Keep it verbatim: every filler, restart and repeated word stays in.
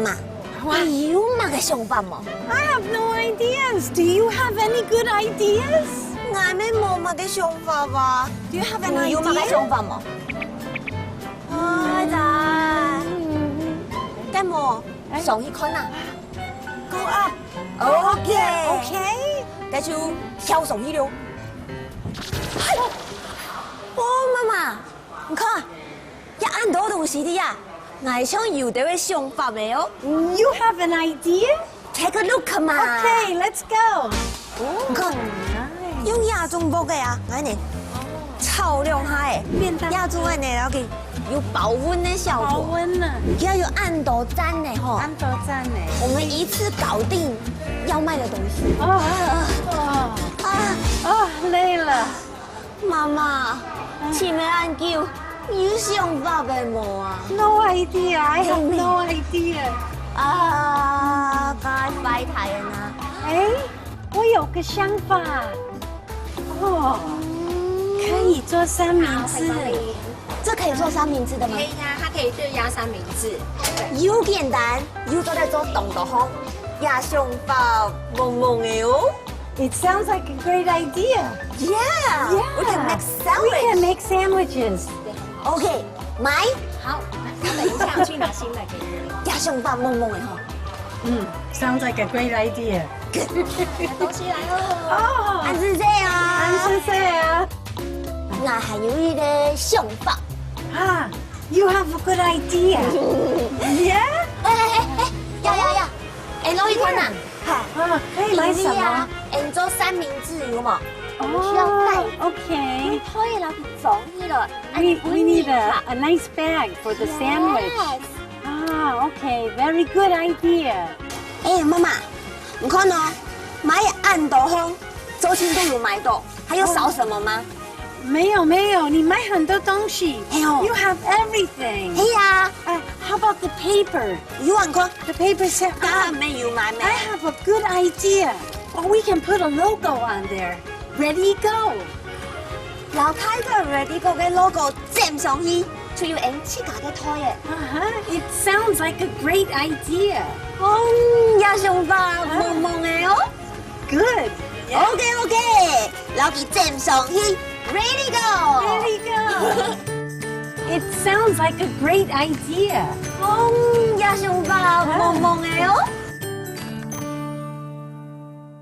媽，你有麼个想法無？I have no ideas. Do you have any good ideas? 𠊎乜無麼个想法啊。Do you have an idea? 你有麼个想法無？啊，該無，上去看啊。Go up. OK。OK。該就跳上去了。哦，媽媽，你看， 有恁多東西个呀，𠊎想有兜个想法个哦。You have an idea? Take a look嘛。Okay, let's go. 你看，用這種木个啊，𠊎呢，炒兩下欸，這種个呢，然後佢有保溫个效果。保溫啊。佢有恁多盞呢吼。恁多盞呢。我們一次搞定要賣的東西。哦，哦，啊，哦，累了。 媽媽，尋了恁久，你有想法个無啊？No idea, I have no idea. 啊，該壞忒了啦。哎，我有個想法。哦，可以做三明治。這可以做三明治的嗎？可以呀，它可以熱壓三明治。又簡單，又做得做當多項，這想法猛猛个哦。 It sounds like a great idea. Yeah, we can make sandwich. We can make sandwiches. OK，買。好，那等一下我去拿新的給你。這想法猛猛个吼。嗯，sounds like a great idea. 拿東西來哦。哦，恁仔細啊。恁仔細啊。𠊎還有一個想法。啊，you have a good idea. Yeah? 哎哎哎哎，呀呀呀，哎，弄一款啊。 啊，可以買什麼？因為啊，你做三明治有無？我們需要袋子。哦，OK。你可以拿去裝起來，We, we need a, a nice bag for the sandwich. Yes. Ah, okay, very good idea. 哎，媽媽，你看哦，買恁多項，周星都有買到，還有少什麼嗎？ 沒有，沒有，你買很多東西。哎喲。You have everything. 係啊。Uh, how about the paper? 有啊，你看。The paper set. 啊，沒有買咩？I have a good idea. Oh, we can put a logo on there. Ready, go. 摎大个Ready Go个logo貼上去，就有𠊎自家个袋仔。Uh-huh. It sounds like a great idea. 哦，這想法，猛猛个哦。 Good. OK OK，摎佢貼上去，ready go。Ready go. It sounds like a great idea. 哦，這想法猛猛个哦。